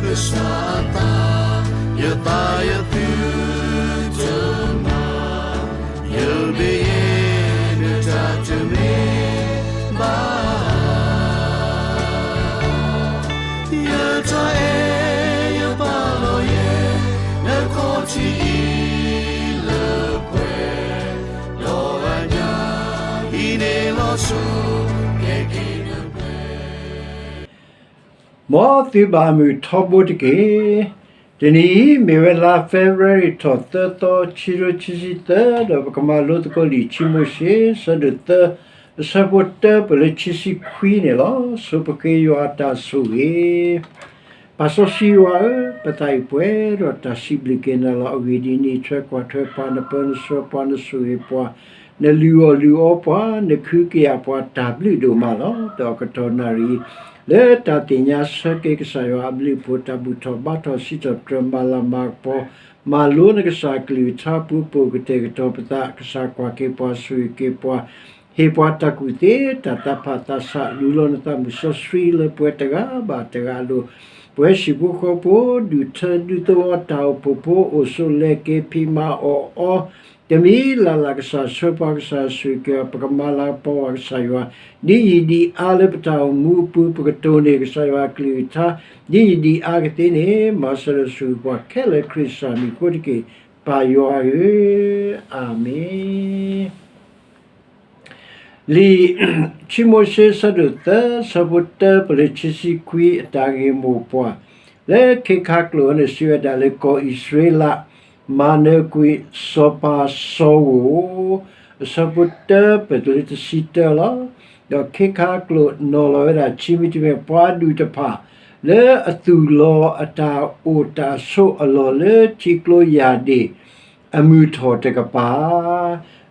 ကစၢ်အသး, ယသးယသုတမၤ, ယမ့ၢ်ယဲ နတၢ်တမ့ၢ်ဘၣ် ယတၢ်အဲၣ်ယပာ်လီၤယဲ နခီၣ်ထံးအံၤလၢပှဲၤ, ဒီးအညၣ်အံၤန့ၣ်လီၤစိၤ ကဲက့ၤနပှဲၤ မ်သုဘၣ်မုာ်ထီဘိတက့ၢ်. တနံၤအံၤ မ့ၢ်ဝဲလါ February ထီၣ်သၢသီ ခံကထိခံဆံသၢ ဒီးပကမၤလိသကိးလံာ် ခံမိၤၡ့ ဆၢဒိၣ်သၢ အဆၢဖိတၢပၢၢ်လၢခံဆံခွံန့ၣ်လီၤ. ဆိပဃ့ယွၤအတၢ်ဆိၣ်ဂ့ၤ ပၢ်စီဆှံယွၤဧၢ, ပသးအံၤပှဲၤဒီးတၢ်စံးဘျုးက့ၤနၤလီၤ. အဂ့ၢ်ဒ်အံၤ, နထွဲကွၢ်ထွဲပှၤ, နပၢနဆှၢပှၤ, နဆိၣ်ဂ့ၤပှၤ, နလုၢ်အီၣ်လုၢ်အီပှၤ, နခုကယာ်ပှၤ, တၢ်ဘျုးဒိၣ်မးလီၤ. ဒီးအကတီၢ်နၣ်ရံၣ် လၢတၢ်သ့ၣ်ညါဆၢက့ၤကစၢ်ယွၤအဘျုးအဖှိၣ်, တၢ်ဘူၣ်ထီၣ်ဘါထီၣ်စံးထီၣ်ပတြၢၤ မၤလၤမၤကပီၤ, မၤလိနကစၢ်အကလုၢ်ကထါ ပူၤပိာ်ကတဲာ်ကတီၤပသး, ကစၢ်ကွၢ်က့ၤပှၤ ဆိၣ်ဂ့ၤက့ၤပှၤ, ဟ့ၣ်ပှၤတၢ်ကူၣ်သ့, တၢ်သးဖးသးဆး, လူလီၤနသးမုၢ်စီဆှံလၢပှဲၤတဂၤဘၣ်တဂၤအလိၤ, ပဝဲဟံၣ်ဖိဃီဖိ ဒူၣ်ထၢဒူသဝီ တၢ်အိၣ်ဖှိၣ်ဖိ အိၣ်ဆိးလဲၤက့ၤ ဖံးမၤအီၣ်အီ တမံၤလၢ်လၢ် ကစၢ်ဆှၢပှၤ, ကစၢ်ဆိၣ်ဂ့ၤက့ၤပှၤ, ပကမၤလၤကပီၤဘၣ်ကစၢ်ယွၤ ဒ်ယံာ်ဒ်အါလၢပတၢ်အိၣ်မူအပူၤ, ပကတိၢ်န့ၢ်ကစၢ်ယွၤအကလုၢ်ကထါ ဒ်ယံာ်ဒ်အါကသ့န့ၣ်, မၤစၢၤဒီးဆိၣ်ဂ့ၤပှၤခဲလၢာ် ခရံာ်ကစၢ်မံၤအဃိတက့ၢ်, ပၢ်ယွၤဧၢ, အၤမ့ၣ်. လံာ် ခံမိၤၡ့ ဆၢဒိၣ်သၢ ဆၢဖိတၢပၢၢ်လၢခံဆံခွံ အတၢ်ဂ့ၢ်မိၢ်ပှၢ် လၢခ့ခါကျိာ်အံၤန့ၣ် စံးဝဲဒၣ်လၢ ကီၢ်အံၣ်စရ့လး မၤနၢၤကွံာ် စီၤပၤစီၤဧိၤ, အဆၢဖိတၢပၢၢ်လၢတဆံတၢလီၤ. ဒီးခ့ခါကျိာ်နီၤလီၤဝဲဒၣ် ခံမံၤတမံၤ ပှၤဒူၣ်တဖၣ် လၢအသူၣ်လီၤအတၢ်အိၣ်တၢ်ဆိးအလီၢ်လၢထံကျိယၢ်ဒ့ၣ် အမုၢ်ထီၣ်တကပၤ,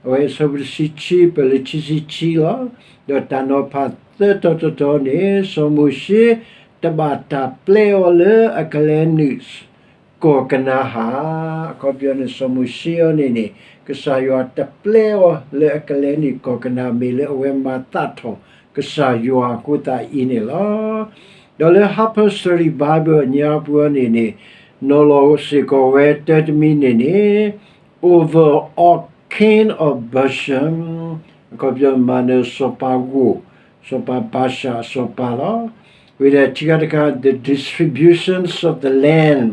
အဝဲအဆၢဖိတဆံခံ ပၢၢ်လၢခံဆံခံလီၤ. ဒီးတၢ်နီၤဖးသၢတီၤတတီၤန့ၣ် စီၤမိၤၡ့ တဘၣ်တၢ်ပျဲအီၤလၢအကလဲၤနုာ် ကီၢ်ကနၤဧၣ်, အခီပညီန့ၣ် စီၤမိၤၡ့အံၤန့ၣ်န့ၣ် ကစၢ်ယွၤတပျဲအီၤလၢအကလဲၤနုာ်ကီၢ်ကနၤ မ့ၢ်လၢအဝဲမၤသးထီၣ်ကစၢ်ယွၤအဃိသတးအံၤန့ၣ်လီၤ. ဒီးလၢ Harper's Study Bible အညါပှၤန့ၣ်န့ၣ် နီၤလီၤစ့ၢ်ကီးဝဲတၢတမံၤန့ၣ်န့ၣ် over all king of Bashan, အခီပညီမၤနၢၤစီၤပၤဧိၤ, စီၤပၤဘၤၡၣ်အစီၤပၤလီၤ. ဝံၤဒီးထံခါတခါ the distributions of the land,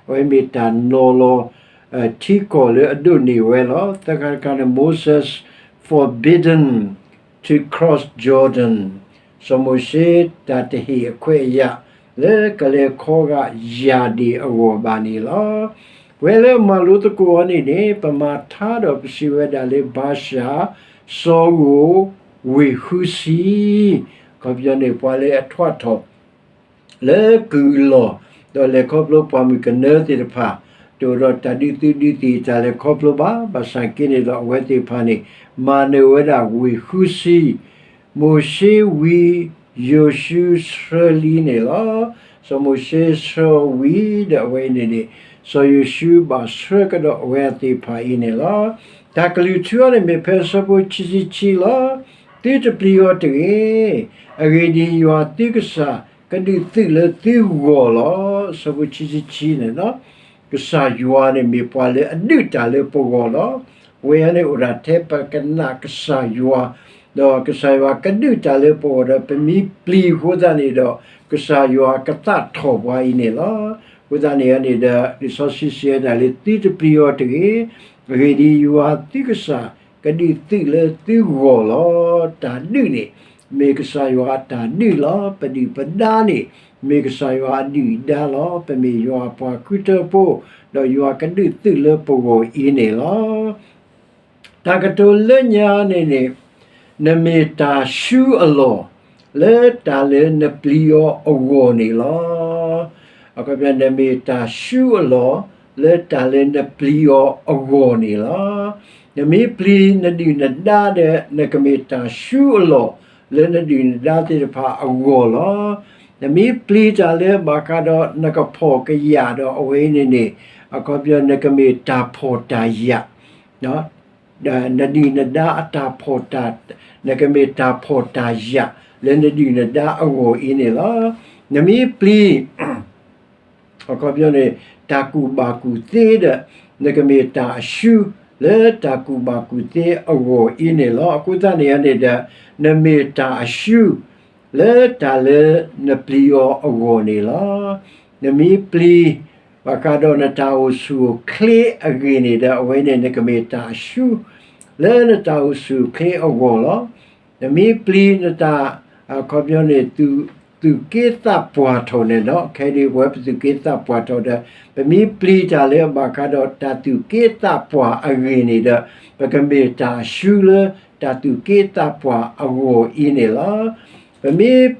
အဝဲမ့ၢ်တၢ်နီၤလီၤ ထံကီၢ်လၢအဒိၣ်န့ၢ်ဝဲလီၤ. သၢခါတခါန့ၣ် Moses forbidden to cross Jordan, စီၤမိၤၡ့တၢ်တဟ့ၣ်အခွဲးအယာ် လၢကလဲၤခီဂာ်ယၢ်ဒ့ၣ်အဂီၢ်ဘၣ်န့ၣ်လီၤ. ပဝဲလၢမၤလိသကိးအီၤန့ၣ်န့ၣ် ပမၤထါဒီးပစံးဝဲဒၣ်လၢ ဘၤၡၣ် စီၤဧိၤ ဝ့ၢ်ဃုဆံ, အခီပညီန့ၣ် ပှၤလၢအထွးထီၣ် လၢကုၢ်အလီၢ်, ဒီးလဲၤခီဖျိပှၢ်မုၢ်ကနၢသ့ၣ်တဖၣ်, တအိၣ်ဒီးတၢ်ဒုးသုးဒုးသံၣ်တၢ်လဲၤခီဖျိဘၣ်, ဘၣ်ဆၣ်က့န့ၣ်ဒီး အဝဲသ့ၣ်တဖၣ်န့ၣ် မၤနၢၤဝဲဒၣ်ဝ့ၢ်ဃုဆံ, မိၤၡ့ဝံၤ ယိၤၡူဆှၢလံန့ၣ်လီၤ. စီၤမိၤၡ့ဆှၢဝံၤဒီးအဝဲအံၤန့ၣ်န့ၣ် စီၤယိၤၡူဘၣ်ဆှၢကဒီးအဝဲသ့ၣ်တဖၣ်အံၤန့ၣ်လီၤ. တၢ်ကလုၢ်ထူအီၤန့ၣ်မ့ၢ်ဖဲအဆၢဖိခံဆံခံလီၤ. သုတပျံၤအီၤတဂ့ၤ. အဂ့ၢ်ဒ်အံၤ, ယွၤသုကစၢ်ကဒုးသုးလၢသုဂီၢ်လီၤ. အဆၢဖိခံဆံခံန့ၣ်လီၤ. ကစၢ်ယွၤန့ၣ်မ့ၢ်ပှၤလၢအဒုးတၢ်လၢပဂီၢ်လီၤ. ဝဲအံၤန့ၣ်အိၣ်ဒၣ်ထဲပကနၣ်ကစၢ်ယွၤ, ဒီးကစၢ်ယွၤကဒုးတၢ်လၢပဂီၢ်ဒီး ပမ့ၢ်ပျံၤအဃိသတးန့ၣ်ဒီး ကစၢ်ယွၤကသးထီၣ်ပှၤအံၤန့ၣ်လီၤ. အဃိသတးန့ၣ်န့ၣ်ဒီး လံာ်စီဆှံစံးဝဲဒၣ်လၢ သုတပျံၤအီၤတဂ့ၤ. အဂ့ၢ်ဒ်အံၤ, ယွၤသုကစၢ်ကဒုးသုးလၢသုဂီၢ်လီၤ. တၢ်ဒုးန့ၣ် မ့ၢ်ကစၢ်ယွၤအတၢ်ဒုးလီၤ. ပဒုၣ်ပဒါန့ၣ် မ့ၢ်ကစၢ်ယွၤအဒုၣ်အဒါလီၤ. ပမ့ၢ်ယွၤအပှၤဃုထၢဖိ, ဒီးယွၤကဒုးသုးလၢပဂီၢ်အံၤန့ၣ်လီၤ. တၢ်ကတိၤလၢညါန့ၣ်န့ၣ် နမ့ၢ်တၢ်ဆူအလီၢ် လၢတၢ်လၢနပျံၤအီၤအဂီၢ်န့ၣ်လီၤ. အခီပညီ နမ့ၢ်တၢ်ဆူအလီၢ် လၢတၢ်လၢနပျံၤအီၤအဂီၢ်န့ၣ်လီၤ. နမ့ၢ်ပျံၤနဒုၣ်နဒါဒီး နကမ့ၢ်တၢ်ဆူအလီၢ် လၢနဒုၣ်နဒါသ့ၣ်တဖၣ်အဂီၢ်လီၤ. နမ့ၢ်ပျံၤတၢ်လၢဘၣ်ဃးဒီးနကဖှီၣ်ကယာ်ဒီး အဝဲအံၤန့ၣ်န့ၣ် အခီပညီ နကမ့ၢ်တၢ်ဖှီၣ်တၢ်ယာ် နဒုၣ်နဒါအတၢ်ဖှီၣ်တၢ်, နကမ့ၢ်တၢ်ဖှီၣ်တၢ်ယာ် လၢနဒုၣ်နဒါအဂီၢ်အံၤန့ၣ်လီၤ. နမ့ၢ်ပျံၤ အခီပညီန့ၣ် တၢ်ကူၣ်ဘၣ်ကူၣ်သ့ဒီး နကမ့ၢ်တၢ်အရှု လၢတၢ်ကူၣ်ဘၣ်ကူၣ်သ့အဂီၢ်အံၤန့ၣ်လီၤ. အဃိသတးန့ၣ်န့ၣ်ဒီး နမ့ၢ်တၢ်အရှု လၢတၢ်လၢနပျံၤအီၤအဂီၢ်န့ၣ်လီၤ. နမ့ၢ်ပျံၤ ဘၣ်ဃးဒီးနတၢ်အိၣ်ဆူၣ်အိၣ်ချ့အဂ့ၢ်န့ၣ်ဒီး အဝဲန့ၣ် နကမ့ၢ်တၢ်အရှု လၢနတၢ်အိၣ်ဆူၣ်အိၣ်ချ့အဂီၢ်လီၤ. နမ့ၢ်ပျံၤနတၢ် အခီပညီန့ၣ် သူၣ်က့သးပှၢ်ထီၣ်န့ၣ်ဒီး ခဲအံၤပဝဲပသူၣ်က့သးပှၢ်ထီၣ်ဒီး ပမ့ၢ်ပျံၤတၢ်လၢဘၣ်ဃးဒီးတၢ်သူၣ်က့သးပှၢ်အဂ့ၢ်န့ၣ်ဒီး ပကမ့ၢ်တၢ်အရှုလၢတၢ်သူၣ်က့သးပှၢ်အဂီၢ်အံၤန့ၣ်လီၤ. ပမ့ၢ်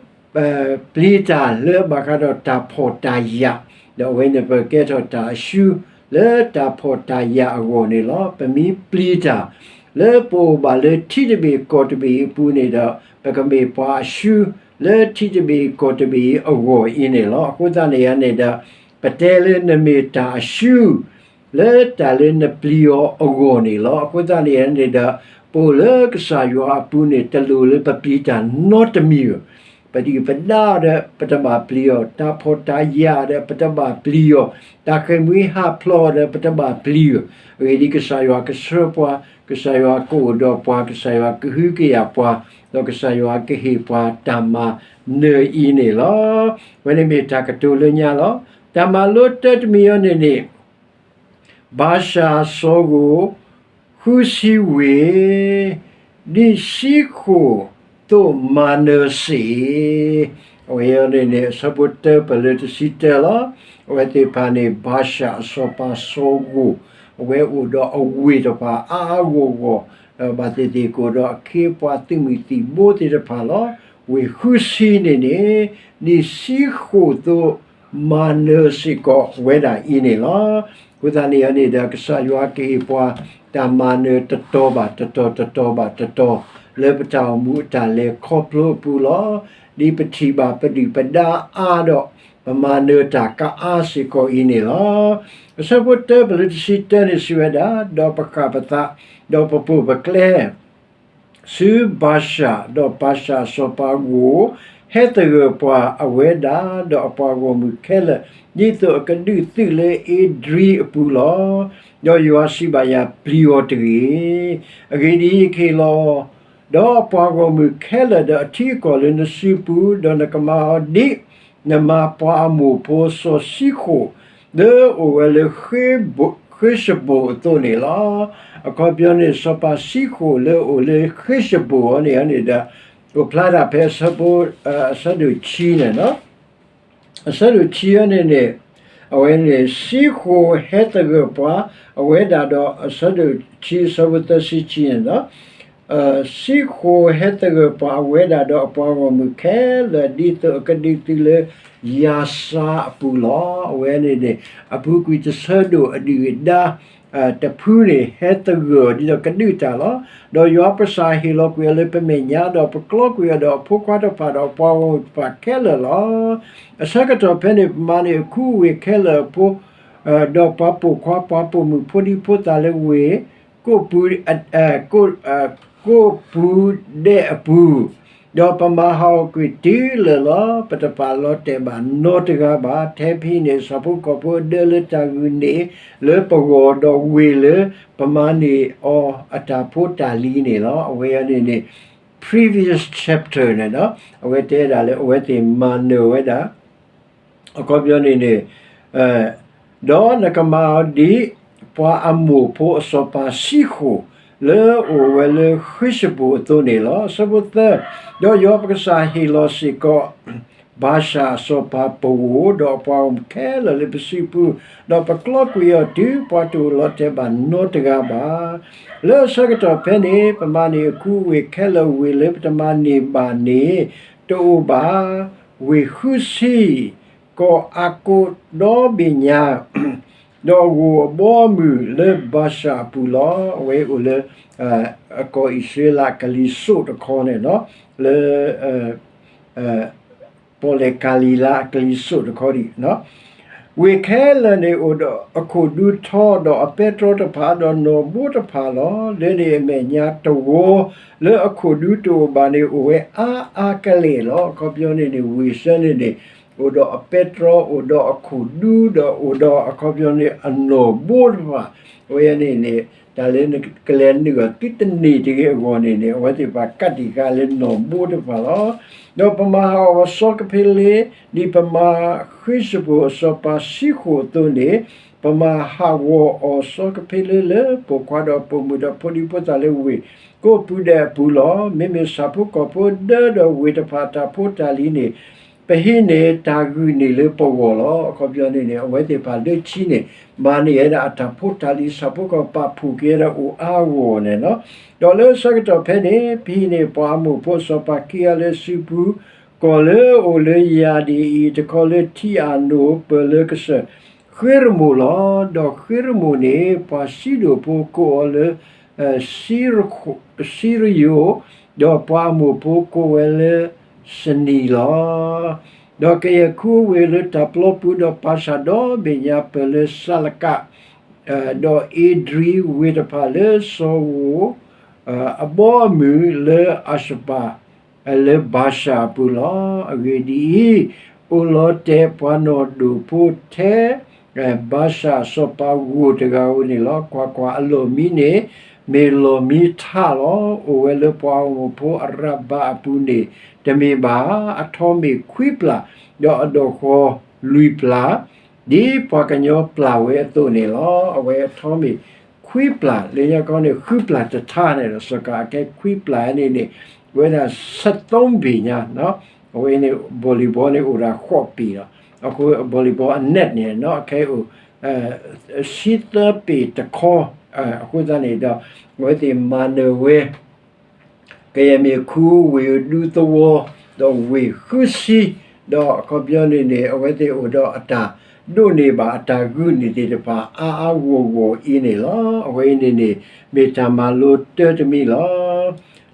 ပျံၤတၢ်လၢဘၣ်ဃးဒီးတၢ်ဖှီၣ်တၢ်ယာ်, ဒီးအဝဲန့ၣ်ပကဲထီၣ်တၢ်အရှု လၢတၢ်ဖှီၣ်တၢ်ယာ်အဂီၢ်န့ၣ်လီၤ. ပမ့ၢ်ပျံၤတၢ် လၢပအိၣ်ဘၣ်လၢထံတဘ့ၣ်ကီၢ်တဘ့ၣ်အပူၤန့ၣ်ဒီး ပကမ့ၢ်ပှၤအရှု လၢထံတဘ့ၣ်ကီၢ်တဘ့ၣ်အံၤအဂီၢ်အံၤန့ၣ်လီၤ. အဃိသတးန့ၣ်န့ၣ်ဒီး ပတဲလၢနမ့ၢ်တၢ်အရှု လၢတၢ်လၢနပျံၤအီၤအဂီၢ်န့ၣ်လီၤ. အဃိသတးန့ၣ်န့ၣ်ဒီး ပအိၣ်လၢကစၢ်ယွၤအပူၤန့ၣ် တလိၣ်လၢပပျံၤတၢ်နီတမံၤဧိၤ, ပဒုၣ်ပဒါဒီး ပတဘၣ်ပျံၤအီၤ, တၢ်ဖှီၣ်တၢ်ယာ်ဒီး ပတဘၣ်ပျံၤအီၤ, တၢ်ဃ့ၢ်မှံဟးဖျိးဒီး ပတဘၣ်ပျံၤအီၤ, အဂ့ၢ်ဒ်အံၤ, ကစၢ်ယွၤကဆှၢပှၤ, ကစၢ်ယွၤကအိၣ်ဒီးပှၤ, ကစၢ်ယွၤကဟုကယာ်ပှၤ, ဒီးကစၢ်ယွၤကဟ့ၣ်ပှၤတၢ်မၤနၢၤအံၤန့ၣ်လီၤ. အဝဲန့ၣ်မ့ၢ်တၢ်ကတိၤလၢညါလီၤ. တၢ်မၤလိတၢတမံၤအံၤန့ၣ်န့ၣ် ဘၤၡၣ်အစီၤဧိၣ် ဃုဆံဝ့ၢ်, ဒ်ဆံဃိၣ်သိးမၤနၢၤစ့ၢ်, အဝဲအံၤန့ၣ်န့ၣ် အဆၢဖိတၢပၢၢ်လၢတဆံတၢလီၤ. အဝဲသ့ၣ်တဖၣ်န့ၣ် ဘၤၡၣ်အစီၤပၤစီၤဧိၣ်, အဝဲအိၣ်ဒီးအဝ့ၢ်တဖၣ်အါအါဂီၢ်ဂီၢ်, ဒီးဘၣ်သ့ၣ်သ့ၣ်ကအိၣ်ဒီးအခ့အပှၤသုးမုၢ်သံၣ်ဘိသ့ၣ်တဖၣ်လီၤ. ဝ့ၢ်ဃုဆံန့ၣ်န့ၣ် ဒ်ဆံဃိၣ်သိးမၤနၢၤစ့ၢ်ကီးဝဲဒၣ်အံၤန့ၣ်လီၤ. အဃိသတးန့ၣ်န့ၣ်ဒီး ကစၢ်ယွၤကဟ့ၣ်ပှၤတၢ်မၤနၢၤတတီၤဘၣ်တတီၤ တတီၤဘၣ်တတီၤ လၢပတၢ်အိၣ်မူအတၢ်လဲၤခီဖျိအပူၤလီၤ. ဒ်ပထံၣ်ဘၣ်ပဒုၣ်ပဒါအါဒီး ပမၤနၢၤတၢ်ကအါစ့ၢ်ကီးအံၤန့ၣ်လီၤ. အဆၢဖိတၢပၢၢ်လၢတဆံတၢန့ၣ်စံးဝဲဒၣ်, ဒီးပဃၣ်ပသး, ဒီးပပိာ်ပကျဲ ဆူဘၤၡၣ်, ဒီးဘၤၡၣ်အစီၤပၤဧိၣ် ဟဲသဂၢၢ်ပှၤအဝဲဒၣ် ဒီးအပှၤဂီၢ်မုၢ်ခဲလၢာ် ဒ်သိးအကဒုးသုးလၢအ့ဒြံအပူၤလီၤ. ဒီးယွၤစံးဘၣ်ယၤ, ပျံၤအီၤတဂ့ၤ. အဂ့ၢ်ဒ်အံၤ, ယကဟ့ၣ်လီၤ ဒီးအပှၤဂီၢ်မုၢ်ခဲလၢာ် ဒီးအထံအကီၢ်လၢနစုပူၤ, ဒီးနကမၤအီၤဒ်နမၤပှၤအမိၢ်ဖိစီၤၡံဃိၣ် လၢအအိၣ်ဝဲလၢ ဃ့ၡဘိၣ်အသိးန့ၣ်လီၤ. အခီပညီန့ၣ် စီၤပၤၡံဃိၣ်လၢအအိၣ်လၢဃ့ၡဘိၣ်အံၤန့ၣ်န့ၣ်ဒီး အိၣ်ဖျါဒၣ်ဖဲအဆၢဖိ အဆၢဒိၣ်ခံန့ၣ်လီၤ. အဆၢဒိၣ်ခံအံၤန့ၣ်န့ၣ် အဝဲန့ၣ် ၡံဃိၣ်ဟဲသဂၢၢ်ပှၤအဝဲဒၣ်ဒီး အဆၢဒိၣ်ခံ အဆၢဖိသၢဆံခံန့ၣ်လီၤ. ၡံဃိၣ်ဟဲသဂၢၢ်ပှၤအဝဲဒၣ်ဒီးအပှၤဂီၢ်မုၢ်ခဲလၢာ် ဒ်သိးအကဒုးသုးလၢယၤစါအပူၤလီၤ. အဝဲန့ၣ်န့ၣ် အပူၤကွံာ်တဆၢဒိၣ်အဒုၣ်အဒါ တဖုန့ၣ် ဟဲသဂၢၢ်အီၤဒ်သိးကဒုးတၢ်လီၤ. ဒီးယွၤပကစၢ်ဟ့ၣ်လီၤကွံာ်အီၤလၢပမဲာ်ညါ, ဒီးပကျီကွံာ်အီၤဒီးအဖိခွါတဖၣ်ဒီးအပှၤဂီၢ်မုၢ်တဖၣ်ခဲလၢာ်လီၤ. အဆၢကတီၢ်ဖဲန့ၣ် ပမၤန့ၢ်အခူအဝ့ၢ်ခဲလၢာ်အဖိ ဒီးပှၤပိာ်ခွါ ပှၤပိာ်မုၣ်ဖိဒံဖိသၣ်လၢဝ့ၢ် ကိးပူၤ ကိးပူၤဒဲးအပူၤ, ဒီးပမၤဟးဂီၤကွံာ်တုၤလၢာ်လီၤ. ပတပာ်လီၤတဲာ်ဘၣ်နီတဂၤဘၣ်. ထဲဖဲန့ၣ် ဆၣ်ဖိကီၢ်ဖိအဒၢလၢတၢ်ဂုာ်န့ၢ်လၢပဂီၢ် ဒီးဝ့ၢ်လၢပမၤန့ၢ်အီၤအတၢ်ဖိတၢ်လံၤန့ၣ်လီၤ. အဝဲအံၤန့ၣ်န့ၣ် previous chapter န့ၣ်လီၤ. အဝဲတဲဒၣ်လၢအဝဲသ့ၣ်မၤနၢၤဝဲဒၣ် အခီပညီန့ၣ်န့ၣ် ဒီးနကမၤအီၤဒ်ပှၤအမိၢ်ဖိအစီၤပၤၡံဃိၣ် လၢအအိၣ်ဝဲလၢဃ့ၡဘိၣ်အသိးန့ၣ်လီၤ. အဆၢဖိသၢ, ဒီးယွၤပကစၢ်ဟ့ၣ်လီၤစ့ၢ်ကီး ဘၤၡၣ်အစီၤပၤပဂီၢ် ဒီးအပှၤဂီၢ်မုၢ်ခဲလၢာ်လၢပစုပူၤ, ဒီးပကျီကွံာ်အီၤတုၤပှၤတအိၣ်လီၤတဲာ်ဘၣ်နီတဂၤဘၣ်. လၢအဆၢကတီၢ်ဖဲန့ၣ် ပမၤန့ၢ်အခူအဝ့ၢ်ခဲလၢာ်, ဝ့ၢ်လၢပတမၤန့ၢ်ဘၣ်န့ၣ် တအိၣ်ဘၣ်. ဝ့ၢ်ဃုဆံ ကီၢ်အၤကိးဒီဘ့ၣ်ညါ, ဒီးအဂီၢ်အဘီအမုၢ်လၢဘၤၡၣ်အပူၤလီၤ. အဝဲအိၣ်လၢ ကီၢ်အံၣ်စရ့လးကလံၤစိးတခီန့ၣ်လီၤ. လၢ ပီၣ်လဲၣ်ကၤလံၤလါအကလံၤစိးတခီဒံး, ဝ့ၢ်ခဲလၢာ်န့ၣ်အိၣ်ဒီးအခိၣ်ဒူထီ ဒီးအပဲတြီတဖၣ် ဒီးနီၣ်ဘိတဖၣ်လီၤ. လၢန့ၣ်အမဲာ်ညါတဝီ လၢအခိၣ်ဒူတအိၣ်ဘၣ်န့ၣ် အိၣ်ဝဲအါအါကလဲာ်လီၤ. အခီပညီန့ၣ်န့ၣ် ဝ့ၢ်ဆၢန့ၣ်န့ၣ် အိၣ်ဒီးအပဲတြီ အိၣ်ဒီးအခိၣ်ဒူ ဒီးအိၣ်ဒီးအခီပညီန့ၣ် အနီၣ်ဘိတဖၣ်, အဝဲန့ၣ်န့ၣ် တၢ်လၢနကလဲၤနုာ်အီၤသုတန့ၢ်တဂ့ၤအဂီၢ်န့ၣ်န့ၣ် အဝဲသ့ၣ်တဖၣ်ကးတံာ်ဃာ်လၢနီၣ်ဘိတဖၣ်လီၤ. ဒီးပမၤဟးဂီၤအီၤစီၤကဖ့လ့ ဒ်ပမၤဃ့ၣ်စပူၤအစီၤပၤဆံဃိၣ်အသိးန့ၣ်, ပမၤဟးဂီၤအီၤစီၤကဖ့လ့လၢပိာ်ခွါဒီးပိာ်မုၣ်ဒီးဖိဒံဖိသၣ်လၢဝ့ၢ်ကိးပူၤဒဲးအပူၤလီၤ. မ့မ့ၢ်ဆၣ်ဖိကီၢ်ဖိဒၢဒီးဝ့ၢ်တဖၣ်အတၢ်ဖိတၢ်လံၤန့ၣ် ပဟံးန့ၢ်တၢ်ဂုာ်န့ၢ်လၢပဂီၢ်လီၤ. အခီပညီန့ၣ်န့ၣ် အဝဲသ့ၣ်တဖၣ်လၢခံန့ၣ် မၤန့ၢ်ဝဲဒၣ်အတၢ်ဖိတၢ်လံၤ ဆၣ်ဖိကီၢ်ဖိပာ်ဖှိၣ်က့ၤဝဲဒၣ်အိၣ်အါဂီၢ်န့ၣ်လီၤ. ဒီးလၢဆၢကတီၢ်ဖဲန့ၣ် ပဟံးန့ၢ်ပှၤအမိၣ်ဖိအစီၤပၤခံဂၤလၢအစုပူၤ, ကီၢ်လၢအအိၣ်လၢယၢ်ဒံၣ်အံၤ တခီလၢထံအၣ်နိၣ် ပၢၢ်လၢကစၢၢ်ဃ့ရမိၣ်လီၤ. ဒီးဃ့ရမိၣ်န့ၣ် ပှၤစံဒိၣ်ဖိကိးအီၤလၢ စံရယိာ်, ဒီးပှၤအမိၣ်ဖိကိးဝဲလၢစနံၤလီၤ. ဒီးကယဲၢ်ခူအဝ့ၢ်လၢတၢ်ပျီပူၤ ဒီးပၤၡၣ်ဒီဘ့ၣ်ညါ ပၢၢ်လၢစးလကး, ဒီးအ့ဒြံဝ့ၢ်တဖၣ်လၢစီၤဧိၤ အဘီအမုၢ်လၢအၤၡပၤ လၢဘၤၡၣ်အပူၤလီၤ. အဂ့ၢ်ဒ်အံၤ, အိၣ်လီၤတဲာ်ပှၤနီၢ်ဒိၣ်ဖိထဲ ဘၤၡၣ်စီၤပၤဂိၢ်တဂၤဧိၤန့ၣ်လီၤ. ကွၢ်ကွၢ်, အလီၢ်မံန့ၣ် မ့ၢ်လီၢ်မံထးလီၤ. အိၣ်ဝဲလၢပှၤအမိၣ်ဖိအရၤဘၣ်အပူၤန့ၣ် တမ့ၢ်ဘၣ်, အထီမ့ၢ်ခွံပျၢ်, ဒီးအဒီၣ်ဃီလွံၢ်ပျၢ်, ဒ်ပှၤကညီပျၢ်ဝဲအသိးန့ၣ်လီၤ. အဝဲအထီမ့ၢ်ခွံပျၢ်, လၢညါခီန့ၣ် ဃုပျၢ်တထးန့ၣ်ဒီး စီၤကၤအခဲခွံပျၢ်န့ၣ်န့ၣ် ဝဲဒၣ်ဆၢသီဘ့ၣ်ညါ, အဝဲန့ၣ် volleyball န့ၣ်အိၣ်ဒၣ်ဃိးပ့ၤလီၤ. အဃိ volleyball အ net န့ၣ် အခဲအိၣ် ဆံသၢပ့ၤတခီ, အဃိသတးန့ၣ်ဒီး အဝဲသ့ၣ်မၤနၢၤဝဲ ကယဲၢ်မ့ၢ်ခူဝ့ၢ်ဒူသဝီ ဒီးဝ့ၢ်ဃုဆံ, ဒီးအခီပညီန့ၣ်န့ၣ် အဝဲသ့ၣ်အိၣ်ဒီးအတၢ်ဒိးန့ၢ်ဘၣ်အတၢ်ဂုာ်န့ၢ်သ့ၣ်တဖၣ် အါအါဂီၢ်ဂီၢ်အံၤန့ၣ်လီၤ. အဝဲအံၤန့ၣ်န့ၣ် မ့ၢ်တၢ်မၤလိတၢတမံၤလီၤ.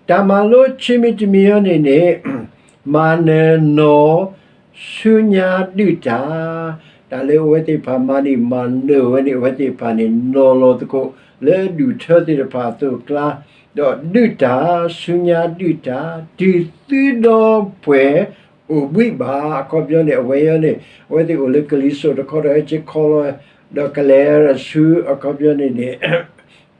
တၢ်မၤလိဆံးမံၤတမံၤအံၤန့ၣ်န့ၣ် မၤနၢၤနီၢ် ဆူညါဒုၣ်တၢ်, တၢ်လၢအဝဲသ့ၣ်တဖၣ်မၤန့ၢ်မၤနၢၤဝဲန့ၣ် အဝဲသ့ၣ်တဖၣ်န့ၣ် နီၤလီၤသကိးလၢဒူၣ်ထၢသ့ၣ်တဖၣ်အသိးအကျါ, ဒီးဒုၣ်တၢ် ဆူညါဒုၣ်တၢ် တုၤသုဒီပုၢ်ဝဲၢ်အိၣ်ဘှံးဘၣ်, အခီပညီန့ၣ် အဝဲအံၤန့ၣ် အဝဲသ့ၣ်အိၣ်လၢကလံၤစိးတခီဒီး ဟဲက့ၤခီလီၤ ဒီးကလဲၤဆူ အခီပညီန့ၣ်န့ၣ်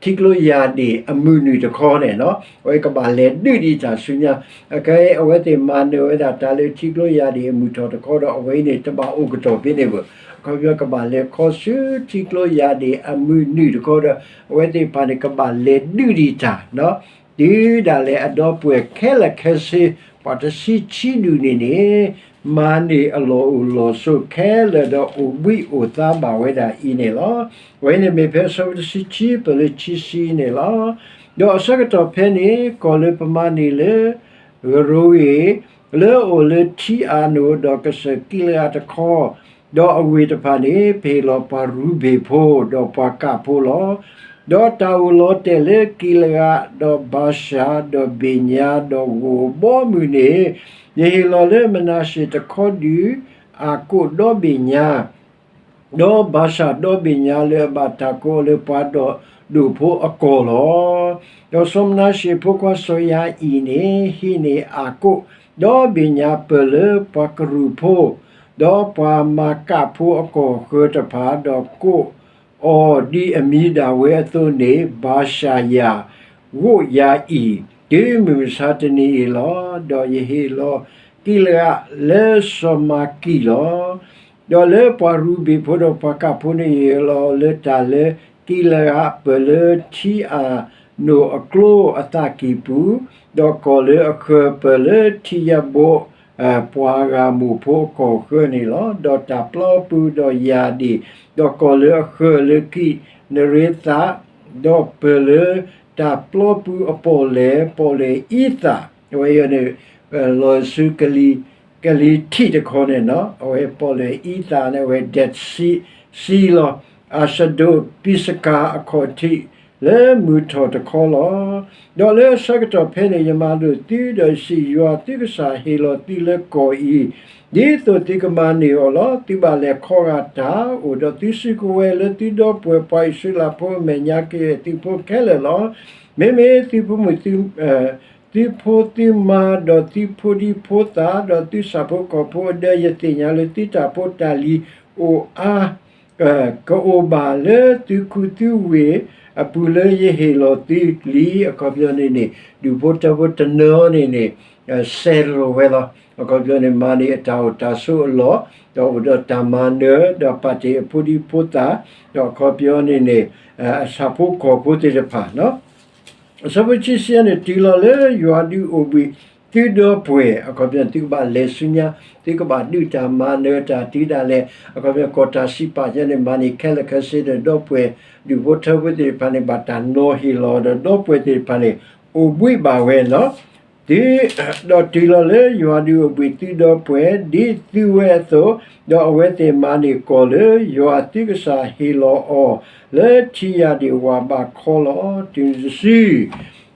ထံကျိယၢ်ဒ့ၣ်အမုၢ်နုာ်တခီန့ၣ်လီၤ. အဝဲကဘၣ်လဲၤဒုၣ်ဒံးတၢ်ဆူညါ, အခဲအံၤ အဝဲသ့ၣ်မၤနၢၤဝဲဒၣ်တၢ်လၢထံကျိယၢ်ဒ့ၣ်အမုၢ်ထီၣ်တခီဒီး အဝဲအံၤန့ၣ် တဘၣ်အိၣ်ကတီၢ်ဖဲန့ၣ်ဘၣ်. အခီပညီကဘၣ်လဲၤခီဆူထံကျိယၢ်ဒ့ၣ်အမုၢ်နုာ်တခီဒီး အဝဲသ့ၣ်တဖၣ်န့ၣ် ကဘၣ်လဲၤဒုၣ်ဒံးတၢ် တုၤဒၣ်လဲာ်အဒီပုၢ်ဝဲၢ်ခဲလၢာ်ခဲဆ့ ပှၤတဆံခံဒူၣ်န့ၣ်န့ၣ် မၤန့ၢ်အလီၢ်အိၣ်လီၢ်ဆိးခဲလၢာ်ဒီးအိၣ်ဘှံးအိၣ်သါဘၣ်ဝဲဒၣ်အံၤန့ၣ်လီၤ. အဝဲန့ၣ်မ့ၢ်ဖဲအဆၢဖိတဆံခံ ပၢၢ်လၢခံဆံန့ၣ်လီၤ. ဒီးအဆၢကတီၢ်ဖဲန့ၣ် ကီၢ်လၢပမၤန့ၢ်လၢ ဂရိၤဂ့ၤ လၢအအိၣ်လၢထံအၣ်နိၣ် ဒီးကစၢၢ်ကံလးအးတခီ, ဒီးအဝ့ၢ်တဖၣ်န့ၣ် ပဟ့ၣ်လီၤပှၤရူၤဘ့ၣ်ဖိ ဒီးပှၤကၣ်ဖိလီၤ. ဒီးတၢ်အိၣ်လီၤတဲာ်လၢကံလးအး ဒီးဘၤၡၣ် ဒီးဘ့ၣ်ညါ ဒီးဂိၢ်အဘီအမုၢ်န့ၣ် ယဟ့ၣ်လီၤလၢမနၤၡ့ၣ်တခီဒုး အၣ်ကိၣ်ဒီဘ့ၣ်ညါ ဒီးဘၤၡၣ်ဒီဘ့ၣ်ညါ လၢအဘၣ်တၢ်ကိးအီၤလၢပှၤဒီးဒိၣ်ဖိအကီၢ်လီၤ. ဒီးစီၤမနၤၡ့ၣ်ဖိခွါစီၤယၤအံၤန့ၣ် ဟံးန့ၢ်အၣ်ကိၣ်ဒီဘ့ၣ်ညါ ပၢၢ်လၢပှၤကရူၢ်ဖိ ဒီးပှၤမၤကၣ်ဖိအကီၢ်ဃၢၤတဖၣ် ဒီးကိးအီၤဒ်အမံၤဒၣ်ဝဲအသိးန့ၣ် ဘၤၡၣ်ယၣ်ဂိၣ်ယၤအံၤ တုၤမုၢ်မဆါတနံၤအံၤလီၤ. ဒီးယဟ့ၣ်လီၤကံလးအးလၢစီၤမၤကံလီၤ. ဒီးလၢပှၤရူၤဘ့ၣ်ဖိဒီးပှၤကၣ်ဖိန့ၣ် ယဟ့ၣ်လီၤလၢတၢ်လၢကံလးအး ပၢၢ်လၢထံအၣ်နိၣ်အကျိအသးကံၢ်ပူၤ, ဒီးကီၢ်လၢအဃၢၤ ပၢၢ်လၢထံယါဘိး ပှၤဂၤမိၢ်ဖိအကီၢ်ဃၢၤန့ၣ်လီၤ. ဒီးတၢ်ပျီပူၤဒီးယၢ်ဒ့ၣ်, ဒီးကီၢ်လၢအဃၢၤလၢကံးနရ့သး, ဒီးပၢၢ်လၢတၢ်ပျီပူၤအပီၣ်လဲၣ် ပီၣ်လဲၣ်အံသၣ်, အဝဲအံၤန့ၣ် လီၤဆူ ကလံၤထံးတခီန့ၣ်လီၤ. အဝဲပီၣ်လဲၣ်အံသၣ်န့ၣ် အဝဲ Dead Sea လီၤ. အၤၡဒိး, ပံးစကၤအခီၣ်ထံး လၢမုၢ်ထီၣ်တခီလီၤ. ဒီးလၢအဆၢကတီၢ်ဖဲန့ၣ် ယမၤလိာ်သုဒီးယစံး, ယွၤသုကစၢ်ဟ့ၣ်လီၤသုလၢကီၢ်အံၤ, ဒ်သိးသုကမၤန့ၢ်အီၤလီၤ. သုဘၣ်လဲၤခီဂာ်တၢ်အိၣ်ဒီးသုစုကဝဲၤလၢသုဒီပုၢ်ဝဲၢ်ပှၤအံၣ်စရ့လးဖိအမဲာ်ညါ ကယဲၢ်သုဖိခဲလၢာ်လီၤ. မ့မ့ၢ်သုဖိမုၣ်သု သုဖိသုမါ ဒီးသုဖိဒံဖိသၣ် ဒီးသုဆၣ်ဖိကီၢ်ဖိအဒၢ ယသ့ၣ်ညါလၢသုတၢ်ဖိတၢ်လံၤအိၣ်အါ ကအိၣ်ဘၣ်လၢသုကူသုဝ့ၢ်အပူၤလၢယဟ့ၣ်လီၤသုလံ. အခီပညီန့ၣ်န့ၣ် ဒူၣ်ဖိထၢဖိတနီၤန့ၣ်န့ၣ် စဲးလီၤဝဲလီၤ. အခီပညီန့ၣ် မၤန့ၢ်အတၢ်အိၣ်တၢ်ဆိးအလီၢ်, ဒီးအိၣ်ဒီးတၢ်မၤနၢၤ ဒီးပာ်တ့ၢ်အဖိဒံဖိသၣ်, ဒီးအခီပညီန့ၣ်န့ၣ် အဆၣ်ဖိကီၢ်ဖိသ့ၣ်တဖၣ် အဆၢဖိခံဆံန့ၣ် တုၤလီၤလၢယွၤဒုးအိၣ်ဘှံးသုဒီပုၢ်ဝဲၢ်, အခီပညီ သုကဘၣ်လဲၤဆူညါ, သုကဘၣ်ဒုးတၢ်မၤနၢၤတၢ်တုၤဒၣ်လဲာ်, အခီပညီ ကီၢ်တၢ်စံးပာ်ယဲန့ၣ် မၤန့ၢ်ခဲလၢာ်ခဲဆ့ဒီး ဒီပုၢ်ဝဲၢ်ဒူၣ်ဖိထၢဖိသ့ၣ်တဖၣ်န့ၣ် ဘၣ်တၢ်နီၤဟ့ၣ်လီၤဒီး ဒီပုၢ်ဝဲၢ်သ့ၣ်တဖၣ်န့ၣ် အိၣ်ဘှံးဘၣ်ဝဲလီၤ. တုၤ, ဒီးတုၤလီၤလၢယွၤဒုးအိၣ်ဘှံးသုဒီပုၢ်ဝဲၢ် ဒ်သုဝဲအသိး, ဒီးအဝဲသ့ၣ်မၤန့ၢ်ကီၢ်လၢယွၤသုကစၢ်ဟ့ၣ်လီၤအီၤ လၢထံယၢ်ဒံၣ်ဝၣ်ဘးခီလီၤ. တုၤနုၤတစု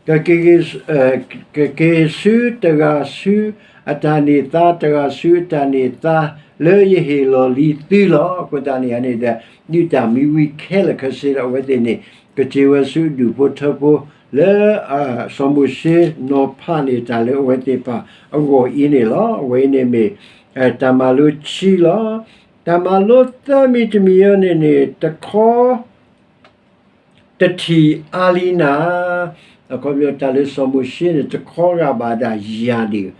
ကက့ၤ ကက့ၤဆူတဂၤဆူအတၢ်န့ၢ်သါ တဂၤဆူအတၢ်န့ၢ်သါ လၢယဟ့ၣ်လီၤလံသုလီၤ. အဃိသတးန့ၣ်န့ၣ်ဒီး ဒုးတၢ်မံဝံၤခဲလၢာ်ခဲဆ့ဒီး အဝဲသ့ၣ်န့ၣ် ကက့ၤဝဲဆူဒူၣ်ဖိထၢဖိ လၢ စီၤမိၤၡ့နီၤဖးန့ၢ်တၢ်လၢအဝဲသ့ၣ်တဖၣ်အဂီၢ်အံၤန့ၣ်လီၤ. အဝဲအံၤန့ၣ်မ့ၢ် တၢ်မၤလိခံလီၤ. တၢ်မၤလိသၢမံၤတမံၤအံၤန့ၣ်န့ၣ် တခီ တထံၣ်အါလံနၤ, အခီပညီတၢ်လၢစီၤမိၤၡ့န့ၣ် တခီဂာ်ဘၣ်ဒၣ်ယၤဒံး,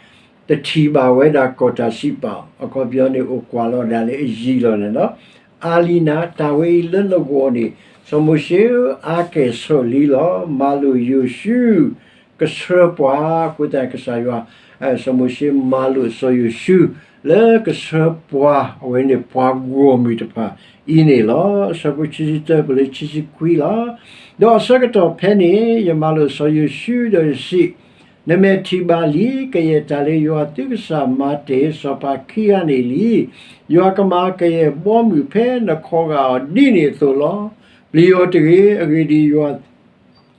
တထံၣ်ဘၣ်ဝဲဒၣ်ကီၢ်တၢ်စံးပာ်, အခီပညီန့ၣ် အိၣ်ကွၢ်လီၤဒၣ်လၢအယံၤလီၤန့ၣ်လီၤ. အါလံနၤ တၢ်ဝဲအံၤလၢနဂီၢ်န့ၣ် စီၤမိၤၡ့ဧၢ အါကဲၣ်ဆိးလံလီၤ. မၤလိာ်ယိၤၡူ ကဆှၢပှၤ, အဃိသတးကစၢ်ယွၤ စီၤမိၤၡ့မၤလိာ်စီၤယိၤၡူ လၢကဆှၢပှၤ အဝဲန့ၣ်ပှၤဂီၢ်မုၢ်တဖၣ်အံၤန့ၣ်လီၤ. အဆၢဖိခံဆံတၢပလၢခံဆံခွံလီၤ. ဒီးအဆၢကတီၢ်ဖဲန့ၣ် ယမၤလိာ်စီၤယိၤၡူဒီးယစံး, နမဲာ်ထံၣ်ဘၣ်လံ, ကယဲၢ်တၢ်လၢယွၤသုကစၢ်မၤတ့ၢ်စီၤပၤခံဂၤန့ၣ်လံ. ယွၤကမၤကယဲၢ်ဘီမုၢ်ဖဲနခီဂာ်အီၤဒ်န့ၣ်အသိးလီၤ. ပျံၤအီၤတဂ့ၤ, အဂ့ၢ်ဒ်အံၤ, ယွၤ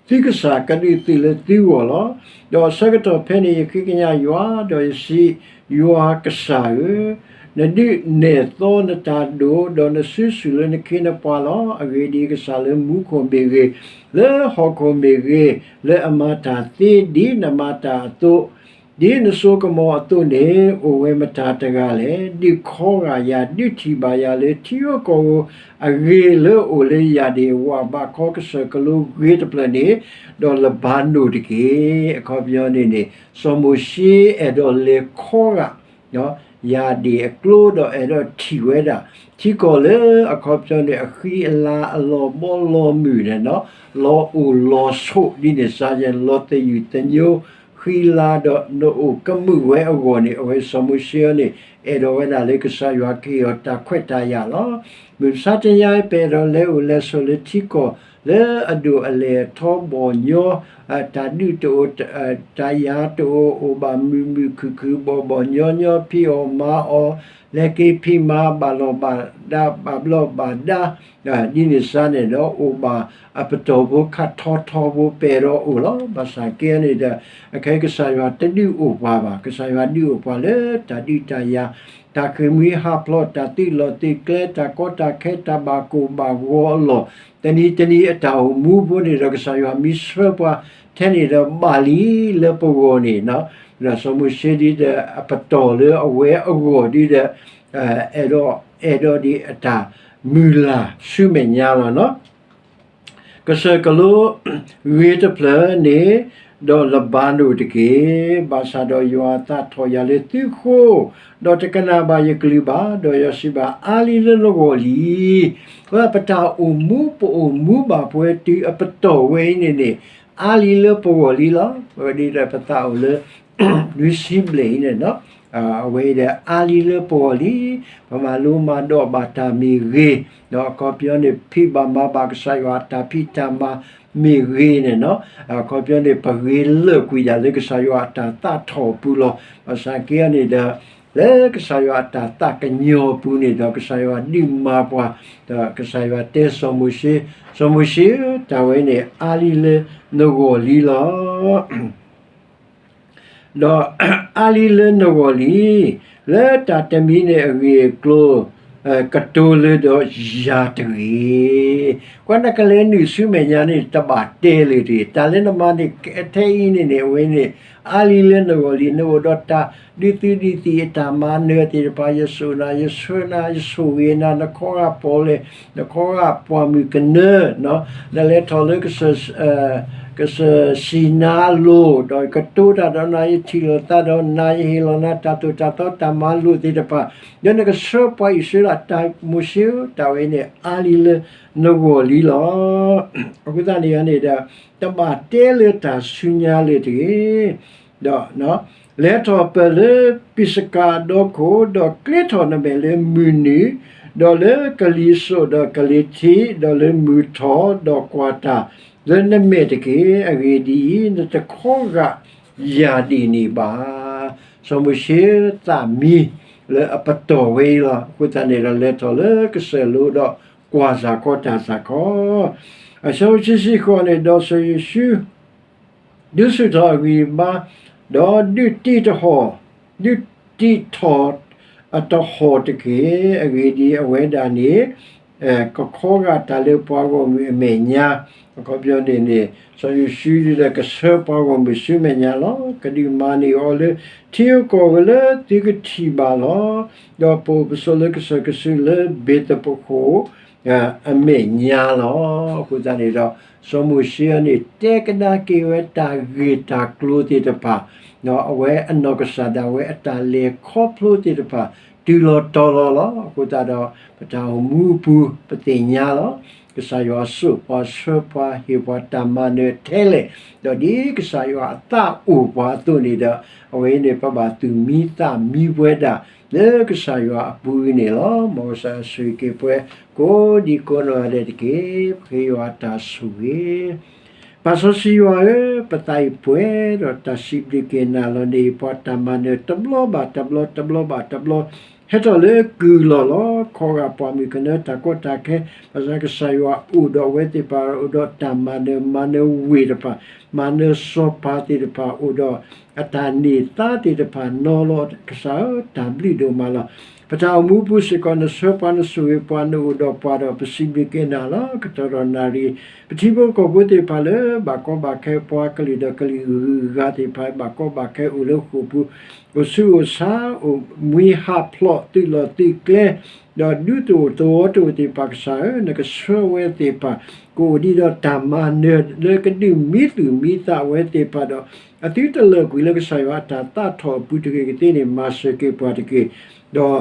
သုကစၢ်ကဒုးသုးလၢသုဂီၢ်လီၤ. ဒီးအဆၢကတီၢ်ဖဲန့ၣ် ယဃ့ကညးယွၤ, ဒီးယစံး, ယွၤကစၢ်ဧၢ, နဒုးနဲၣ်သီနတၢ်ဒိၣ်, ဒီးနစုဆူၣ်လၢနခ့နပှၤလီၤ. အဂ့ၢ်ဒ်အံၤ, ကစၢ်လၢမူခိၣ်မ့ၢ်ဂ့ၤ, လၢဟီၣ်ခိၣ်မ့ၢ်ဂ့ၤ, လၢအမၤတၢ်သ့ ဒ်နမၤတၢ်အသိး, ဒ်နစိကမီၤအသိးန့ၣ်, အိၣ်ဝဲမတၤတဂၤလဲၣ်, ဒုးခီဂာ်ယၤ, ဒုးထံၣ်ဘၣ်ယၤလၢထံဧိၤကီၢ်ဧိၤ, အဂ့ၤလၢအိၣ်လၢယၢ်ဒံၣ်ဝၣ်ဘးခီကစၢၢ်ကလိဂ့ၤတဖျၢၣ်န့ၣ်, ဒီးလဘၤနိၣ်တက့ၢ်. အခီပညီန့ၣ်န့ၣ် စီၤမိၤၡ့အဲၣ်ဒိးလဲၤခီဂာ် ယၢ်ဒံၣ်အကျိ ဒီးအဲၣ်ဒိးထံၣ်ဝဲဒၣ် ထံကီၢ်လၢအခီပညီန့ၣ် အဃံအလၤအလီၤဘီလီၤမုၢ်န့ၣ်လီၤ. လီၤအိၣ်လီၤဆိးဒ်န့ၣ်စါယဲ လီၤသယုၢ်သညိ ဃံလၤဒီးနအိၣ်ကမုာ်ဝဲအဂီၢ်န့ၣ် အဝဲစီၤမိၤၡ့အံၤန့ၣ် အဲၣ်ဒိးဝဲဒၣ်လၢကစၢ်ယွၤကဟ့ၣ်အီၤတၢ်ခွဲးတၢ်ယာ်လီၤ. မုၢ်မဆါတနံၤအံၤ ပအဲၣ်ဒိးလဲၤအိၣ်လဲၤဆိးလၢထံကီၢ် လၢအဒိၣ်အလဲၢ်အထီဘီၣ်ညီ တၢ်ဒုးတအိၣ် တၢ်ယၤတအိၣ် အိၣ်ဘၣ်မုာ်မုာ်ခုၣ်ခုၣ်ဘီၣ်ဘီၣ်ညီညီ ဖံးအီၣ်မၤအီၣ် လဲၤက့ၤဖံးမၤ ဘၣ်လီၢ်ဘၣ်ဒါ ဘၣ်ဘျီဘၣ်ဒါ ဒ်န့ၣ်စါန့ၣ်ဒီး အိၣ်ဘၣ်အပတီၢ်ဖိခးထီထီဖိ ပအဲၣ်ဒိးအိၣ်လီၤ. ဘၣ်ဆၣ်က့န့ၣ်ဒီး အခဲကစၢ်ယွၤတဒုးအိၣ်ပှၤဘၣ်. ကစၢ်ယွၤဒုးအိၣ်ပှၤလၢတၢ်ဒုးတၢ်ယၤ တၢ်ဃ့ၢ်မှံဟးဖျိး တၢ်သုးလီၢ်သုးကျဲ တၢ်ကီတၢ်ခဲ တၢ်ဘၣ်ကိၢ်ဘၣ်ဂီၤအလီၢ် တနံၤတနံၤအတၢ်အိၣ်မူဖိန့ၣ်ဒီး ကစၢ်ယွၤမ့ၢ်ဆှၢပှၤထဲန့ၣ်ဒီး ဘၣ်လံလၢပဂီၢ်န့ၣ် ဒီးစီၤမိၤၡ့ဒ်ဒီး အပတီၢ်လၢအဝဲအဂီၢ်ဒ်ဒီး အဲၣ်ဒိး အဲၣ်ဒိးဒ်အတၢ်မုၢ်လၢ်ဆူမဲာ်ညါလီၤနီၤ. ကစၢၢ်ကလိ ဂ့ၤတဖျၢၣ်န့ၣ် ဒီးလဘၤနိၣ်တက့ၢ်. ဘၣ်ဆၣ်ဒီးယွၤအသးထီၣ်ယၤလၢသုဃိ, ဒီးတကနၣ်ဘၣ်ယကလုၢ်ဘၣ်, ဒီးယွၤစံးဘၣ် အါလံလၢနဂီၢ်လံ. ပတၢ်အိၣ်မူ ပအိၣ်မူဘၣ်ပဝဲတုၤအပတီၢ်ဝဲအံၤန့ၣ်န့ၣ် အါလံလၢပဂီၢ်လံလီၤ. ပဝဲဒ်ဒီးပသးအိၣ်လၢ နွံဆံဘျဲၣ်အံၤန့ၣ်နီၤ အဝဲအံၤဒီးအါလံလၢပဂီၢ်လံ. ပမၤလိမၤဒိးဘၣ်တၢ်မ့ၢ်ဂ့ၤ, ဒီးအခီပညီန့ၣ် ဖံးဘၣ်မၤဘၣ်ကစၢ်ယွၤအတၢ်ဖံးတၢ်မၤမ့ၢ်ဂ့ၤန့ၣ်နီၤ အခီပညီန့ၣ် ပဂ့ၤလၢာ်ကွံာ်ဒၣ်လၢကစၢ်ယွၤအတၢ်သးထီၣ်အပူၤလီၤ. ဘၣ်ဆၣ်က့အံၤန့ၣ်ဒီး လၢကစၢ်ယွၤအတၢ်သးကညီၤအပူၤန့ၣ်ဒီး ကစၢ်ယွၤဒုးမၤပှၤ, ဒီးကစၢ်ယွၤတဲစီၤမိၤၡ့, စီၤမိၤၡ့ဧၢ, တၢ်ဝဲန့ၣ် အါလံလၢနဂီၢ်လံလီၤ. ဒီးအါလံလၢနဂီၢ်လံ, လၢတၢ်တမံၤန့ၣ်အဂ့ၢ်အကျိၤ ကတိၤလၢဒီးယၤတဂ့ၤ. ကွၢ်နကလဲၤနုာ်ဆူမဲာ်ညါန့ၣ် တဘၣ်တဲလၢၤတဂ့ၤ. တၢ်လၢနမၤန့ၣ် ထဲအံၤန့ၣ်န့ၣ် အဝဲန့ၣ် အါလံလၢနဂီၢ်လံ, နအိၣ်ဒီးတၢ်ဒုးသုးဒုးသံၣ်အတၢ်မၤနၢၤသ့ၣ်တဖၣ်, ယဆိၣ်နၤ, ယဆှၢနၤ, ယဆိၣ်ဂ့ၤနၤ, နခီဂာ်ပီၣ်လဲၣ်, နခီဂာ်ပှၢ်မုၢ်ကနၢ, နလဲၤထီၣ်လၢ ကစၢၢ်စံၤနါလိၤ, ဒီးကတိၤတၢ်ဒီးနၤ, ယထံၣ်လိာ်သးဒီးနၤ, ယဟ့ၣ်လီၤနၤတၢ်သိၣ်တၢ်သီတၢ်မၤလိာ်သ့ၣ်တဖၣ်, ဒီးနကဆှၢပှၤအံၣ်စရ့လး, တၢ်မိၤၡ့ဧၢ, တၢ်ဝဲန့ၣ်အါလံလၢနဂီၢ်လံလီၤ. အဃိသတးန့ၣ်န့ၣ်ဒီး တဘၣ်တဲလၢတၢ်ဆူညါလၢၤတဂ့ၤ. ဒီး လဲၤထီၣ်ပၢၢ်လၢပံၢ်စကၤအဒီခိၣ်, ဒီးကျ့ထီၣ်နမဲာ်လၢမုၢ်နုာ်, ဒီးလၢကလံၤစိး, ဒီးကလံၤထံး, ဒီးလၢမုၢ်ထီၣ်, ဒီးကွၢ်တၢ်လၢနမဲာ်တက့ၢ်. အဂ့ၢ်ဒ်အံၤ, နတခီဂာ်ယၢ်ဒ်န့ၣ်ဘၣ်. စီၤမိၤၡ့သးမံလၢအပတီၢ်ဝဲအံၤလီၤ. အဃိသတးန့ၣ်ဒီး လဲၤထီၣ်လၢကစၢၢ်လိၤဒီးကွၢ်စၢ်ခီတၢ်စၢ်ခီ အဆၢဖိတဆံဃိးန့ၣ်, ဒီးစီၤယိၤၡူ ဒုးဆူၣ်ထီၣ်အဂံၢ်အဘါ, ဒီးဒုးတံာ်တဟီၣ်, ဒုးတံာ်ထီၣ်အတဟီၣ်တက့ၢ်. အဂ့ၢ်ဒ်အံၤ, အဝဲဒၣ်န့ၣ် ကခီဂာ်တၢ်လၢပှၤဂီၢ်မုၢ်အမဲာ်ညါ, အခီပညီန့ၣ်န့ၣ် စီၤယိၤၡူဒုးဒီးကဆှၢပှၤဂီၢ်မုၢ်ဆူမဲာ်ညါလီၤ. ကဒုးမၤန့ၢ်အီၤလၢထံဧိၤကီၢ်ဧိၤလၢသုကထံၣ်ဘၣ်လီၤ. ဒီးပအိၣ်ပဆိးလၢကစၢၢ်ကစုလၢဘ့ၤသပဃိၣ် အမဲာ်ညါလီၤ. အဃိသတးန့ၣ်ဒီး စီၤမိၤၡ့အံၤန့ၣ် တဲကဒါက့ၤဝဲတၢ်ဂ့ၢ်တၢ်ကျိၤသ့ၣ်တဖၣ်, အဝဲအနီၢ်ကစၢ်ဒၣ်ဝဲအတၢ်လဲၤခီဖျိသ့ၣ်တဖၣ် တုၤလီၤတီၤလီၤလီၤ. အဃိသတးဒီး ပတၢ်အိၣ်မူအပူၤ ပသ့ၣ်ညါလီၤ. ကစၢ်ယွၤစိာ်ပှၤဆှၢပှၤဟ့ၣ်ပှၤတၢ်မၤနၢၤထဲလဲၣ်, ဒီးဒ်ကစၢ်ယွၤအသးအိၣ်ပှၤအသိးန့ၣ်ဒီး အဝဲအံၤန့ၣ် ပဘၣ်သူၣ်မံသးမံပဝဲဒၣ် လၢကစၢ်ယွၤအပူၤအံၤန့ၣ်လီၤ. မ်ကစၢ်ယွၤဆိၣ်ဂ့ၤက့ၤပှၤကိးဒံကိးနီၢ်ဂၤဒဲးတက့ၢ်. ပဃ့ယွၤအတၢ်ဆိၣ်ဂ့ၤ ပၢ်စီဆှံယွၤဧၢ, ပသးအံၤပှဲၤဒီးတၢ်စံးဘျုးက့ၤနၤလီၤန့ၣ်, ပှၤတၢ်မၤနၢၤတဘျီဘၣ်တဘျီ, တဘျီဘၣ်တဘျီ, ဟဲထီၣ်လၢကုၢ်လီၢ်လီၤ. ခီဂာ်ပှၢ်မုၢ်ကနၢတၢ်ကီတၢ်ခဲ, ဘၣ်ဆၣ်ကစၢ်ယွၤအိၣ်ဒီးအဝဲသ့ၣ်တဖၣ် အိၣ်ဒီးတၢ်မၤနၢၤ, မၤနၢၤဝ့ၢ်တဖၣ်, မၤနၢၤစီၤပၤသ့ၣ်တဖၣ်, အိၣ်ဒီးအတၢ်န့ၢ်သါသ့ၣ်တဖၣ်နီၤလီၤ. ကစၢ်ဧၢ, တၢ်ဘျုးဒိၣ်မးလီၤ. ပတၢ်အိၣ်မူပူၤစ့ၢ်ကီး နဆှၢပှၤ, နဆိၣ်ဂ့ၤပှၤ, နအိၣ်ဒီးပှၤဒီး ပစံးဘျုးက့ၤနၤလီၤ. ကတီၢ်ဒီးနၣ်ရံၣ် ပထံဖိကီၢ်ဖိသ့ၣ်တဖၣ်လၢ ဘၣ်ကီဘၣ်ခဲပှၤကလုာ်ဒီးကလုာ်ဂုၤဂၤသ့ၣ်တဖၣ် ဘၣ်ကီဘၣ်ခဲအိၣ်လၢဃိာ်ပူၤ, အိၣ်ဆူၣ်အိၣ်ဆါ, အိၣ်မှံဟးဖျိး, သုးလီၢ်သုးကျဲ, ဒီးဒူသဝီတအိၣ်သ့ၣ်တဖၣ် ကစၢ်ဧၢ, နကဆှၢဝဲသ့ၣ်တဖၣ် ကအိၣ်ဒံးဒီးတၢ်မၤနၢၤ လၢကဒုးမံသူၣ်မံသးဝဲသ့ၣ်တဖၣ်ဒီး အသုတလၢာ်ကွံာ်လၢကစၢ်ယွၤအတၢ်သးထီၣ်အပူၤတဂ့ၤကသ့န့ၣ် မၤစၢၤက့ၤပှၤတက့ၢ်. ဒီး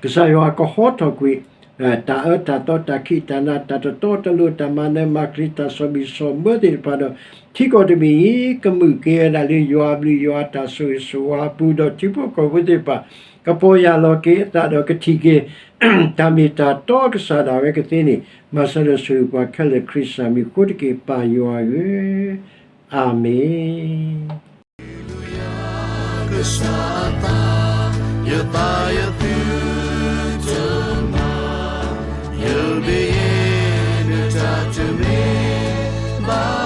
ကစၢ်ယွၤကဟီထီၣ်ကွံာ် တၢ်အၢတၢ်သီ တၢ်ခံးတၢ်နၤ တၢ်တတီတလိၤ တၢ်မၤနၢၤမၤချ့ တၢ်ဆီၣ်ဘံၣ်ဆီၣ်ဘၢသ့ၣ်တဖၣ်ဒီး ထံကီၢ်တဘ့ၣ်အံၤ ကမုာ်က့ၤဝဲဒၣ်လၢယွၤအဘျုး ယွၤအတၢ်ဆိၣ်ဂ့ၤဆိၣ်ဝါအပူၤ ဒီးထံဖိကီၢ်ဖိသ့ၣ်တဖၣ် ကပီၢ်ယၢ်လီၤက့ၤအသးဒီးကထံၣ်က့ၤ တၢ်မ့ၢ်တၢ်တီကစၢ်ဒၣ်ဝဲကသ့န့ၣ် မၤစၢၤဒီးဆိၣ်ဂ့ၤပှၤခဲလၢာ် ခရံာ်စၢ်မံၤအဃိတက့ၢ် ပၢ်ယွၤဧၢ, အၤမ့ၣ်. ကစၢ်အသး ယသးယသုတမၤ, ယဘၣ်ယဲ နတၢ်တမ့ၢ်ဘၣ်